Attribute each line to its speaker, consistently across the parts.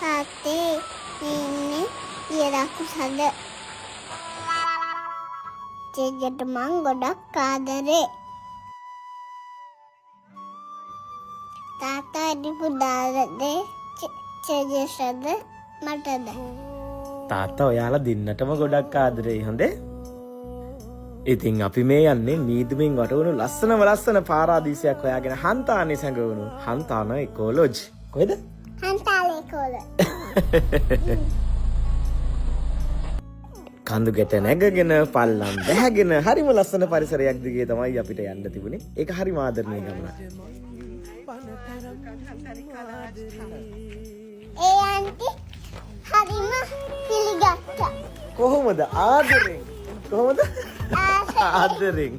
Speaker 1: තාත්තේ ඉන්නේ දියරකුසද? චේජට මං ගොඩක් ආදරේ. තාත්තා වැඩි පුදාද චේජසද මටද?
Speaker 2: තාත්තා ඔයාලා දෙන්නටම ගොඩක් ආදරෙයි හොඳේ. ඉතින් අපි මේ යන්නේ මීදුමින් වටවුණු ලස්සනම ලස්සන පාරාදීසයක් හොයාගෙන හන්තානේ සැඟවුණු හන්තාන එකෝ ලොජ්. කොහෙද?
Speaker 1: හන්තාලේ කෝල.
Speaker 2: කඳු ගැට නැගගෙන පල්ලම් බැහැගෙන හරිම ලස්සන පරිසරයක් දිගේ තමයි අපිට යන්න තිබුණේ. ඒක හරිම ආදරණීය ගමනක්.
Speaker 1: ඒ ආන්ටි හරිම පිළිගත්තා.
Speaker 2: කොහොමද ආදරෙන්? කොහොමද? ආදරෙන්.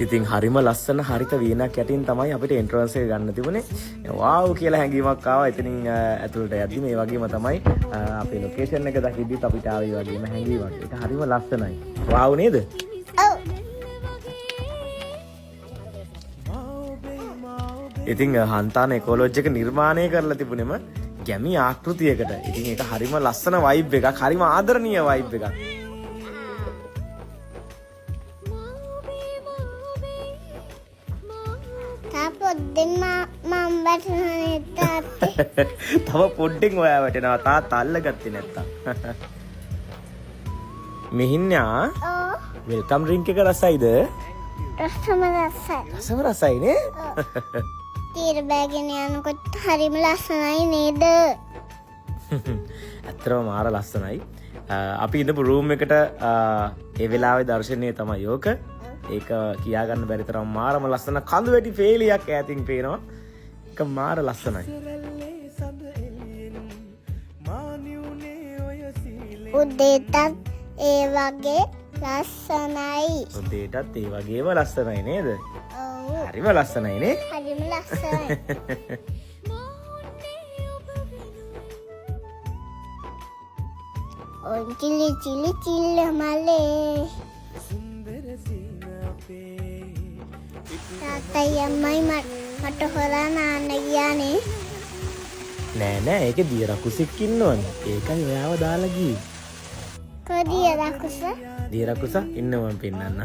Speaker 2: ඉතින් හරිම ලස්සන හරිත වීණක් යටින් තමයි අපිට එන්ට්‍රන්ස් එක ගන්න තිබුණේ. වාව් කියලා හැඟීමක් ආවා. එතනින් ඇතුළට යද්දි මේ වගේම තමයි අපේ ලොකේෂන් එක දකිද්දිත් අපිට ආවේ වගේම හැඟීමක්. ඒක හරිම ලස්සනයි. වාව් නේද?
Speaker 1: ඔව්.
Speaker 2: ඉතින් හන්තාන එකෝ ලොජ් එක නිර්මාණය කරලා තිබුණෙම ගැමි ආකෘතියකට. ඉතින් ඒක හරිම ලස්සන වයිබ් එකක්. හරිම ආදරණීය වයිබ් එකක්.
Speaker 1: තා පොඩ්ඩෙන් මම වැටෙනවා තාත්තේ.
Speaker 2: තව පොඩ්ඩෙන් ඔයා වැටෙනවා තාත්තා අල්ලගත්තේ නැත්තම්. මිහින්යා
Speaker 1: ඔව්.
Speaker 2: Welcome drink එක රසයිද?
Speaker 1: රසම රසයි.
Speaker 2: රසම රසයි නේ?
Speaker 1: තීර බෑගෙන යනකොට හරිම ලස්සනයි නේද?
Speaker 2: ඇත්තටම මාර ලස්සනයි. අපි ඉඳපු රූම් එකට ඒ වෙලාවේ දර්ශනය තමයි ඕක. ඒක කියාගන්න බැරි තරම් මාරම ලස්සන කඳු වැටි පේලියක් ඈතින් පේනවා. ඒක මාර ලස්සනයි.
Speaker 1: උදේටත් ඒ වගේ ලස්සනයි.
Speaker 2: උදේටත් ඒ වගේම ලස්සනයි නේද?
Speaker 1: ඔව්.
Speaker 2: හරිම ලස්සනයි නේ?
Speaker 1: හරිම ලස්සනයි. ඔන් චිලි චිලි චිල්ල මලේ. තාත්තයි අම්මයි මට හොරා නාන්න ගියානේ.
Speaker 2: නෑ නෑ, ඒකේ දිය රකුසෙක් ඉන්නවනේ. ඒකයි ඔයාව දාලා ගියේ.
Speaker 1: කො දිය රකුස?
Speaker 2: දිය රකුස ඉන්න මම පෙන්නන්න.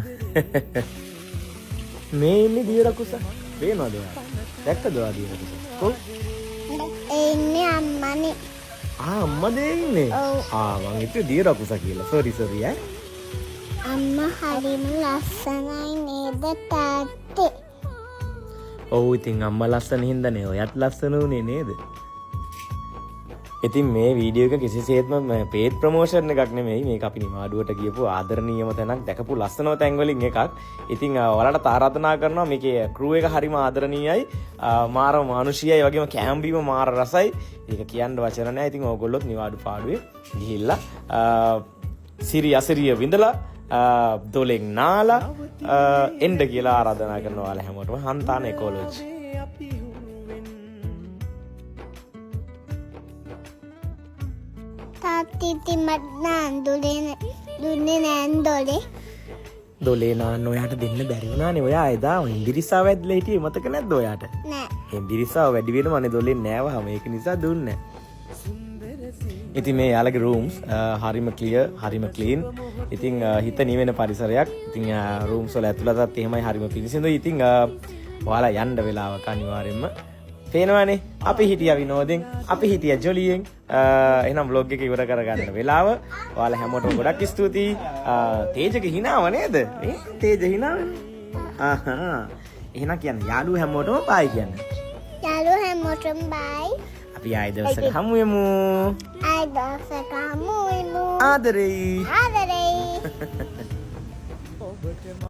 Speaker 2: මේ ඉන්නේ දිය රකුස. පේනවද ඔයා? දැක්කද ඔයා දිය රකුස? කො?
Speaker 1: ඒ ඉන්නේ අම්මනේ.
Speaker 2: අම්මද ඒ ඉන්නේ?
Speaker 1: ඔව්.
Speaker 2: මං හිතුවේ දිය රකුස කියලා. සෝරි සෝරි ඈ.
Speaker 1: අම්මා හරිම ලස්සනයි නේද තාත්තේ?
Speaker 2: ඔව්, ඉතින් අම්මා ලස්සන හින්දානේ ඔයත් ලස්සන වුණේ නේද? ඉතින් මේ වීඩියෝ එක කිසිසේත්ම පේඩ් ප්‍රොමෝෂන් එකක් නෙමෙයි. මේක අපි නිවාඩුවට ගියපු ආදරණීයම තැනක්, දැකපු ලස්සනම තැන් වලින් එකක්. ඉතින් ඔයාලට ආරාධනා කරනවා, මේකේ ක්‍රූ එක හරිම ආදරණීයයි, මාර මානුෂීයයි, වගේම කෑම බීම මාර රසයි. ඒක කියන්න වචන නෑ. ඉතින් ඕගොල්ලොත් නිවාඩු පාඩුවේ ගිහිල්ලා, සිරි අසිරිය විඳලා, දොලෙන් නාලා, එන්න කියලා ආරාධනා කරනවා ඔයාලා හැමෝටම හන්තාන එකෝ ලොජ්.
Speaker 1: තාත්ති ඉතින් මට නාන්න දුන්නේ නෑ දොලේ.
Speaker 2: දොලේ නාන්න ඔයාට දෙන්න බැරි වුණානේ. ඔයා එදා ඉන්දිරිසාව ඇදලා හිටියේ මතක නැද්ද ඔයාට?
Speaker 1: නෑ.
Speaker 2: ඉන්දිරිසාව වැඩි වෙනවනේ දොලේ නෑවහම, ඒක නිසා දුන්නේ නෑ. ඉතින් මේ යාළගේ රූම්ස්, හරිම ක්ලියර්, හරිම ක්ලීන්. ඉතින්, හිත නිවෙන පරිසරයක්. ඉතින්, රූම්ස් වල ඇතුළතත් එහෙමයි හරිම පිරිසිදුයි. ඉතින්, ඔයාලා යන්න වෙලාවක අනිවාර්යයෙන්ම පේනවනේ අපි හිටියා විනෝදෙන්, අපි හිටියා ජොලියෙන්. එහෙනම් ව්ලොග් එක ඉවර කරගන්න වෙලාව. ඔයාලා හැමෝටම ගොඩක් ස්තුතියි. තේජගේ හිනාව නේද? නේ තේජ හිනාවනේ. එහෙනම් කියන්න යාළුවෝ හැමෝටම බයි කියන්න.
Speaker 1: යාළුවෝ හැමෝටම බයි.
Speaker 2: අපි ආයෙ දවසක හමු වෙමු.
Speaker 1: ආයෙ දවසක හමු වෙමු.
Speaker 2: ආදරෙයි.
Speaker 1: ආදරෙයි.